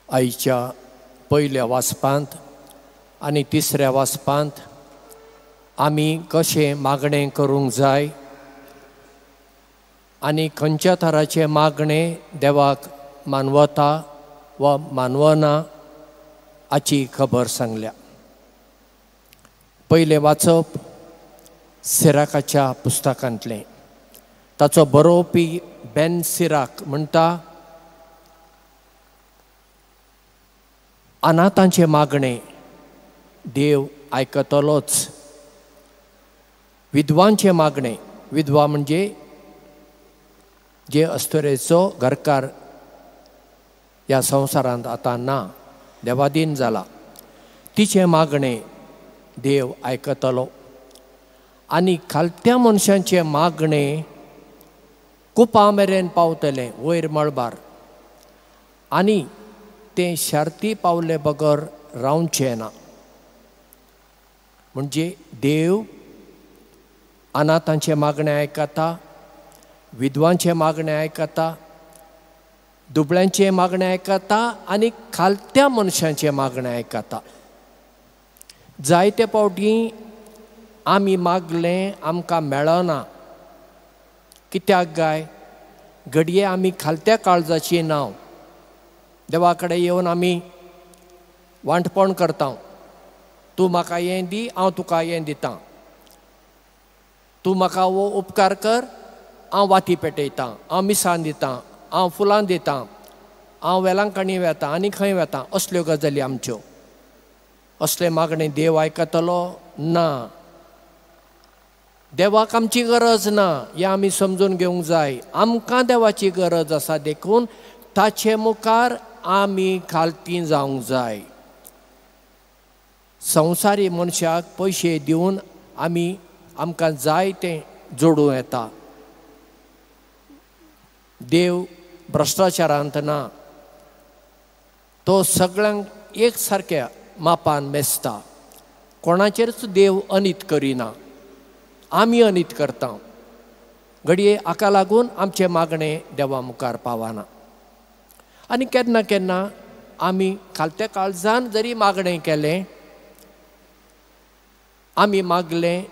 आयच्या पयल्या वाचपांत आनी तिसऱ्या वाचपांत आमी कशें मागणें करूंक जाय आनी खंयच्या तराचें मागणें देवाक मानवता वा मानवना हाची खबर सांगल्या. पयलें वाचप सिराकाच्या पुस्तकांतलें. ताचो बरोवपी बेन सिराक म्हणटा, अनाथांचें मागणें देव आयकतलोच. विधवांचें मागणें, विधवा म्हणजे जे अस्तुरेचो घरकार ह्या संवसारांत आतां ना, देवादीन जाला, तिचें मागणें देव आयकतलो. आनी खालत्या मनशांचें मागणें कुपा मेरेन पावतलें, वयर मळबार, आनी तें शार्ती पावले बगर रावचें ना. म्हणजे देव अनाथांचें मागणें आयकता, विधवांचें मागणें आयकता, दुबळ्यांचें मागणें आयकता आनी खालत्या मनशांचें मागणें आयकता. जायते फावटी आमी मागलें आमकां मेळना. कित्याक काय? घडये आमी खालत्या काळजाची नांव. देवा कडेन येवन आमी वांटपण करता. तूं म्हाका हें दी, हांव तुका हें दितां. तूं म्हाका हो उपकार कर, हांव वाती पेटयतां, हांव मिसां दितां, हांव फुलां दितां, हांव वेलांकणी वेता आनी खंय वेता. असल्यो गजाली आमच्यो. असलें मागणें देव आयकतलो ना. देवाक आमची गरज ना हें आमी समजून घेवंक जाय. आमकां देवाची गरज आसा, देखून ताचे मुखार आमी खालती जावंक जाय. संवसारी मनशाक पयशे दिवन आमी आमकां जाय तें जोडूं येता. देव भ्रश्टाचारांत ना, तो सगळ्यांक एक सारक्या मापान मेजता. कोणाचेरच देव अनीत करिना, आमी अनीत करता. घडये हाका लागून आमचें मागणें देवा मुखार पावना. आनी केन्ना केन्ना आमी खालत्या काळजान जरी मागणें केलें, आमी मागलें,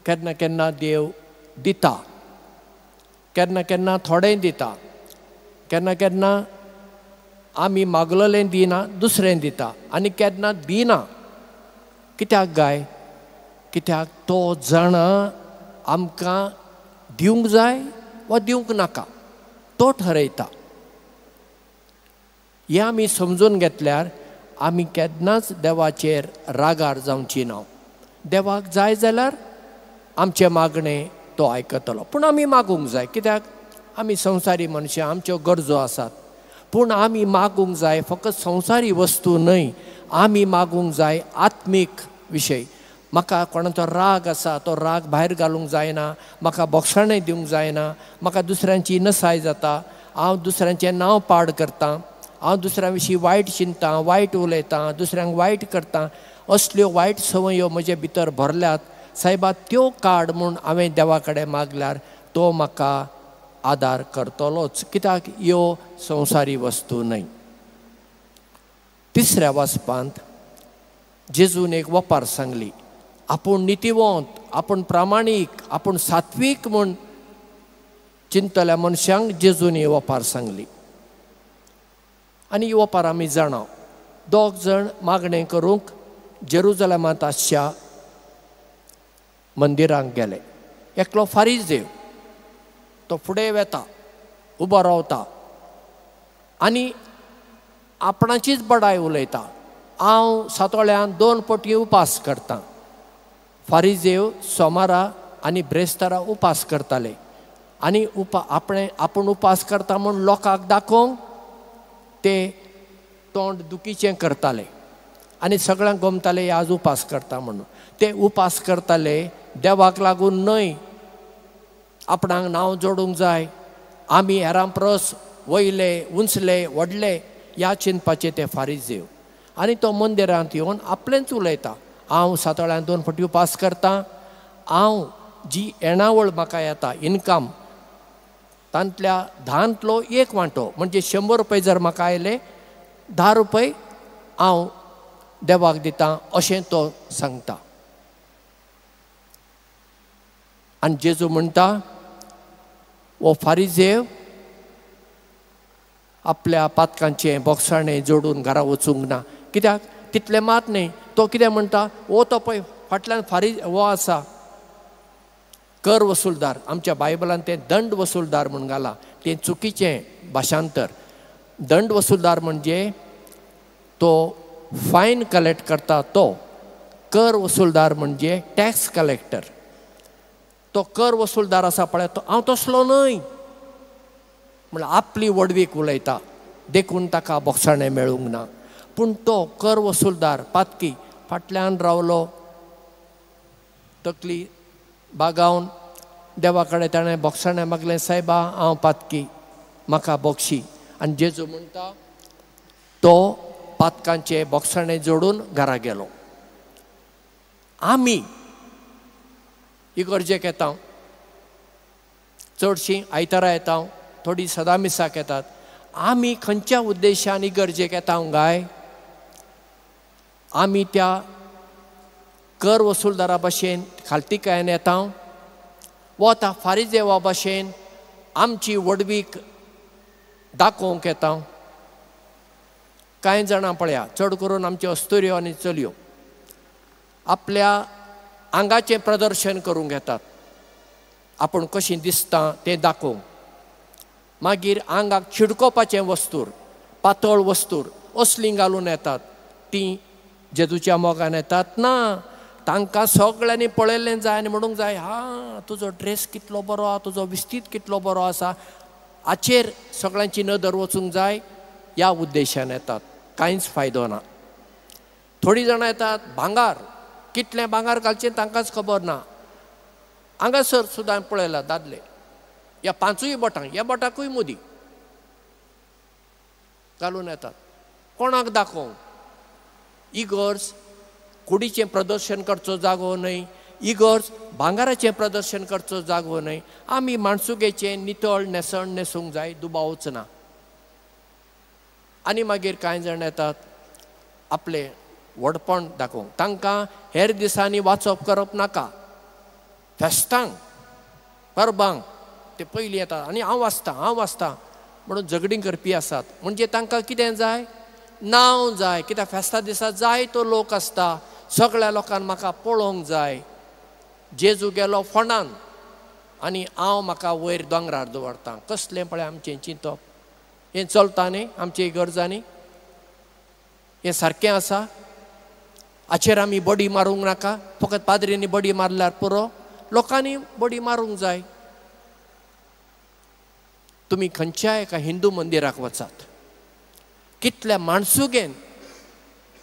केन्ना केन्ना देव दिता, केन्ना केन्ना थोडें दिता, केन्ना केन्ना आमी मागलेलें दिना, दुसरें दिता, आनी केन्ना दिना. कित्याक गाय? कित्याक तो जाणा आमकां दिवंक जाय वा दिवंक नाका, तो ठरयता. हें आमी समजून घेतल्यार आमी केन्नाच देवाचेर रागार जावची ना. देवाक जाय जाल्यार आमचें मागणें तो आयकतलो, पूण आमी मागूंक जाय. कित्याक? आमी संवसारी मनशां, आमच्यो गरजो आसात. पूण आमी मागूंक जाय फकत संवसारी वस्तू न्हय, आमी मागूंक जाय आत्मीक विशय. म्हाका कोणाचो राग आसा, तो राग भायर घालूंक जायना, म्हाका बोगसाणें दिवंक जायना, म्हाका दुसऱ्यांची नसाय जाता, हांव दुसऱ्यांचें नांव पाड करतां, हांव दुसऱ्यां विशीं वायट चिंततां, वायट उलयतां, दुसऱ्यांक वायट करतां, असल्यो वायट संवयो म्हजे भितर भरल्यात सायबा, त्यो काड म्हूण हांवें देवा कडेन मागल्यार तो म्हाका आदार करतलोच. कित्याक? ह्यो संवसारी वस्तू न्हय. तिसऱ्या वाचपांत जेजून एक वपार सांगली. आपूण नितीवंत, आपूण प्रामाणीक, आपूण सात्वीक म्हूण चिंतल्या मनशांक जेजून ही वपार सांगली. आनी ही वपार आमी जाणा. दोग जाण मागणें करूंक जेरुजलेमांत आसच्या मंदिरांक गेले. एकलो फारीजदेव, तो फुडें वेता, उबो रावता आनी आपणाचीच बडाय उलयता. हांव सातोळ्यान 2 पटी उपास करतां. फारीजेव सोमारा आनी ब्रेस्तारा उपास करताले आनी आपूण उपास करता म्हूण लोकांक दाखोवंक ते तोंड दुखीचें करताले आनी सगळ्यांक गमताले आज उपास करता म्हणून. ते उपास करताले देवाक लागून न्हय, आपणाक नांव जोडूंक जाय, आमी हेरां परस वयले, उंचले, व्हडले ह्या चिंतपाचे ते फारीजेव. आनी तो मंदिरांत येवन आपलेंच उलयता, हांव सातोळ्यान 2 फावटी उपास करतां, हांव जी येणावळ म्हाका येता इनकम तांतल्या 10 1 वांटो म्हणजे 100 रुपये जर म्हाका आयले 10 रुपये हांव देवाक दितां अशें तो सांगता. आनी जेजू म्हणटा हो फारिजेव आपल्या पातकांचें बोगसाणें जोडून घरा वचूंक ना. कित्याक तितलें मात न्हय, तो कितें म्हणटा, हो तो पळय फाटल्यान फारीज हो आसा कर वसुलदार. आमच्या बायबलान तें दंड वसुलदार म्हूण घालां, तें चुकीचें भाशांतर. दंड वसुलदार म्हणजे तो फायन कलेक्ट करता, तो कर वसुलदार म्हणजे टॅक्स कलेक्टर. तो कर वसुलदार आसा पळय, तो हांव तसलो न्हय म्हणल्यार आपली व्हडवीक उलयता, देखून ताका बोगसाणें मेळूंक ना. पूण तो कर वसुलदार पातकी फाटल्यान रावलो, तकली बागावन देवा कडेन ताणें बोगसाणें मागलें, सायबा हांव पातकी, म्हाका बोगशी. आनी जेजू म्हणटा तो पातकांचें बोगसाणें जोडून घरा गेलो. आमी इगर्जेक येता, चडशीं आयतारा येता, थोडीं सदां मिसाक येतात. आमी खंयच्या उद्देशान इगर्जेक येता गाय? आमी त्या कर वसुलदारा भाशेन खालतीकायेन येता वो त्या फारिजेवा भाशेन आमची व्हडवीक दाखोवंक येता? कांय जाणां पळया, चड करून आमच्यो अस्तुऱ्यो आनी चलयो आपल्या आंगाचें प्रदर्शन करूंक येतात, आपूण कशीं दिसता तें दाखोवंक. मागीर आंगाक छिडकोवपाचें वस्तूर, पातळ वस्तूर असलीं घालून येतात. तीं जेजूच्या मोगान येतात ना, तांकां सगळ्यांनी पळयल्लें जाय आनी म्हणूंक जाय, हा तुजो ड्रेस कितलो बरो आसा, तुजो विस्तीद कितलो बरो आसा, हाचेर सगळ्यांची नदर वचूंक जाय, ह्या उद्देशान येतात. कांयच फायदो ना. थोडीं जाणां येतात भांगार, कितलें भांगार घालचें तांकांच खबर ना. हांगासर सुद्दां पळयला दादले ह्या पांचूय बोटांक, ह्या बोटाकूय मुदी घालून येतात. कोणाक दाखोवंक? इगर्ज कुडीचें प्रदर्शन करचो जागो न्हय, इगर्ज भांगाराचें प्रदर्शन करचो जागो न्हय. आमी माणसुगेचें नितळ न्हेसण न्हेसूंक जाय, दुबावच ना. आनी मागीर कांय जाण येतात आपलें व्हडपण दाखोवंक. तांकां हेर दिसांनी वाचप करप नाका, फेस्तांक परबांक ते पयलीं येतात आनी हांव वाचतां हांव वाचतां म्हणून झगडीं करपी आसात. म्हणजे तांकां कितें जाय? नांव जाय. कित्याक फेस्ता दिसा जाय तो लोक आसता, सगळ्या लोकांक म्हाका पळोवंक जाय. जेजू गेलो फोंडान आनी हांव म्हाका वयर दोंगरार दवरतां. कसलें पळय आमचें चिंतप? हें चलता न्ही आमचे इगर्जांनी? हें सारकें आसा? हाचेर आमी बडी मारूंक नाका? फकत पाद्रींनी बडी मारल्यार पुरो? लोकांनी बडी मारूंक जाय. तुमी खंयच्याय एका हिंदू मंदिराक वचात, कितल्या माणसुगेन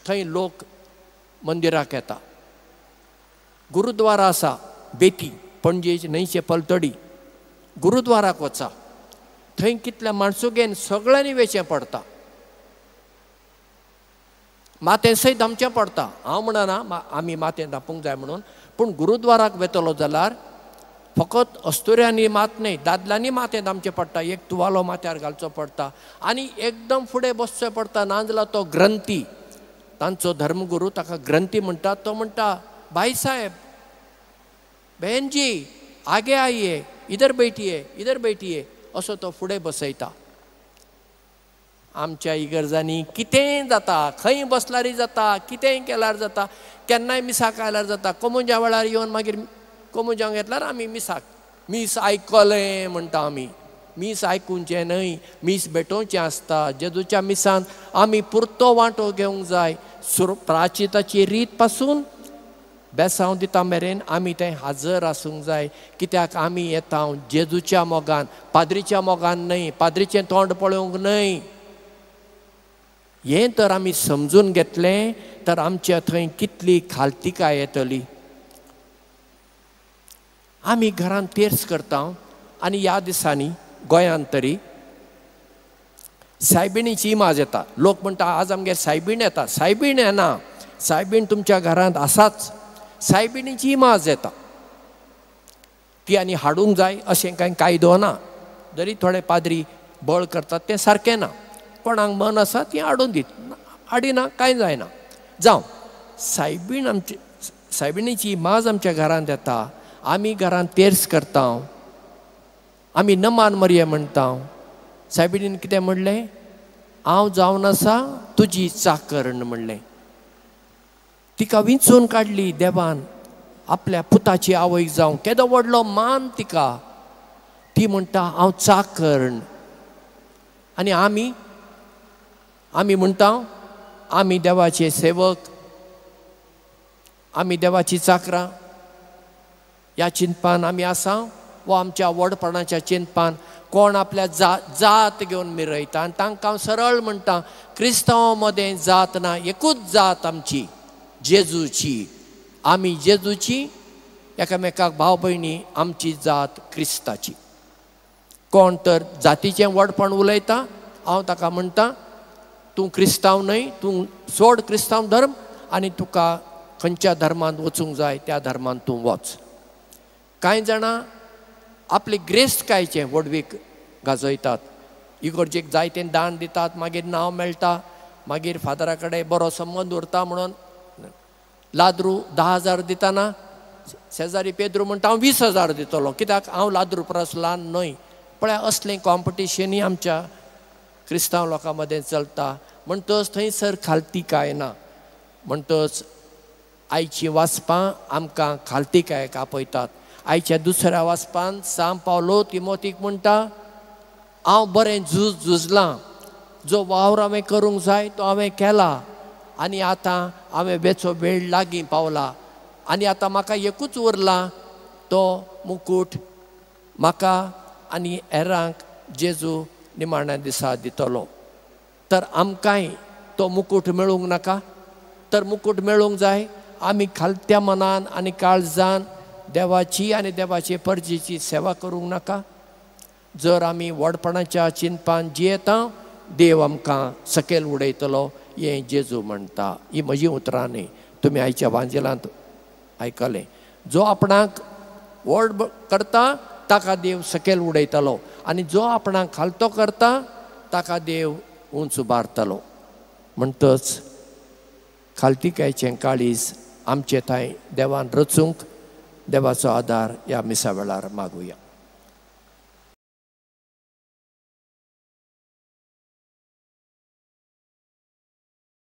थंय लोक मंदिराक येता. गुरुद्वारा आसा बेती, पणजे न्हंयचे पलतडी गुरुद्वाराक वचा, थंय कितल्या माणसुगेन सगळ्यांनी वेचें पडटा, माथें सयत धांपचें पडटा. हांव म्हणना आमी माथें धांपूंक जाय म्हणून, पूण गुरुद्वाराक वेतलो जाल्यार फकत अस्तुऱ्यांनी मात न्हय, दादल्यांनी माथें धांपचें पडटा, एक तुवालो माथ्यार घालचो पडटा आनी एकदम फुडें बसचें पडटा. नाजाल्यार तो ग्रंथी, तांचो धर्मगुरू ताका ग्रंथी म्हणटा, तो म्हणटा भाई साहेब बहन जी आगे आइए, इधर बैठिए इधर बैठिए, असो तो फुडें बसयता. आमच्या इगर्जांनी कितेंय जाता, खंय बसल्यारय जाता, कितेंय केल्यार जाता, केन्नाय मिसाक आयल्यार जाता. कोमुजा वेळार येवन मागीर कोमुजांक घेतल्यार आमी मिसाक मीस आयकलें म्हणटा. आमी मीस आयकुचें न्हय, मीस भेटोवचें आसता. जेजूच्या मिसान आमी पुरतो वांटो घेवंक जाय. प्राचिताची रीत पासून बेसांव दिता मेरेन आमी थंय हाजर आसूंक जाय. कित्याक आमी येता जेजूच्या मोगान, पाद्रीच्या मोगान न्हय, पाद्रीचें तोंड पळोवंक न्हय. हें तर आमी समजून घेतलें तर आमच्या थंय कितली खालतिकाय येतली. आमी घरांत तेर्स करता आनी ह्या दिसांनी गोंयांत तरी सायबिणीची इमाज येता. लोक म्हणटा आज आमगेर सायबीण येता. सायबीण येना, सायबीण तुमच्या घरांत आसाच. सायबिणीची इमाज येता ती आनी हाडूंक जाय अशें कांय कायदो ना. जरी थोडे पाद्री बळ करतात तें सारकें ना. कोणाक मन आसा ती हाडून दीत, हाडिना कांय जायना. जावं, सायबीण आमची, सायबिणीची माज आमच्या घरांत येता, आमी घरांत तेर्स करता, आमी नमान मरये म्हणटा. सायबिणीन कितें म्हणलें? हांव जावन आसा तुजी चाकरण म्हणलें. तिका विंचून काडली देवान आपल्या पुताची आवयक जावं, केदो व्हडलो मान तिका. ती म्हणटा हांव चाकरण. आनी आमी आमी म्हणटा आमी देवाचे सेवक, आमी देवाची चाकरां. ह्या चिंतपान आमी आसा वो आमच्या व्हडपणाच्या चिंतपान कोण आपल्या जात घेवन मिरयता. आनी तांकां हांव सरळ म्हणटा, क्रिस्तांव मदें जात ना, एकूच जात आमची, जेजूची. आमी जेजूची, एकामेकाक भाव भयणी, आमची जात क्रिस्ताची. कोण तर जातीचें व्हडपण उलयता, हांव ताका म्हणटा तूं क्रिस्तांव न्हय, तूं सोड क्रिस्तांव धर्म आनी तुका खंयच्या धर्मांत वचूंक जाय त्या धर्मांत तूं वच. कांय जाणां आपली ग्रेस्तकायचें व्हडवीक गाजयतात, इगर्जेक जायतें दान दितात, मागीर नांव मेळटा, मागीर फादरा कडेन बरो संबंद उरता म्हणून लाद्रू 10,000 दिताना शेजारी पेद्रू म्हणटा हांव 20,000 दितलो, कित्याक हांव लाद्रू परस ल्हान न्हय. पळय असलें कॉम्पिटिशनूय आमच्या क्रिस्तांव लोकां मदें चलता. म्हणटच थंयसर खालतीकाय ना. म्हणटच आयचीं वाचपां आमकां खालतीकायेक आपयतात. आयच्या दुसऱ्या वाचपान सांत पावलो तिमोतीक म्हणटा, हांव बरें झूज झुजलां, जो वावर हांवें करूंक जाय तो हांवें केला, आनी आतां हांवें वेचो वेळ लागीं पावला, आनी आतां म्हाका एकूच उरला तो मुकूट म्हाका आनी हेरांक जेजू निमाण्या दिसा दितलो. तर आमकांय तो मुकूट मेळूंक नाका? तर मुकूट मेळूंक जाय. आमी खालत्या मनान आनी काळजान देवाची आनी देवाचे परजेची सेवा करूंक नाका? जर आमी व्हडपणाच्या चिंतपान जियेता, देव आमकां सकयल उडयतलो, हें जेजू म्हणटा. ही म्हजी उतरां न्हय, तुमी आयच्या वांजेलांत आयकलें. जो आपणाक व्हड करता ताका देव सकयल उडयतलो, आनी जो आपणाक खालतो करता ताका देव उंच उबारतलो. म्हणटच खालतीकायचें काळीज आमचे थंय देवान रचूंक देवाचो आदार ह्या मिसा वेळार मागुया.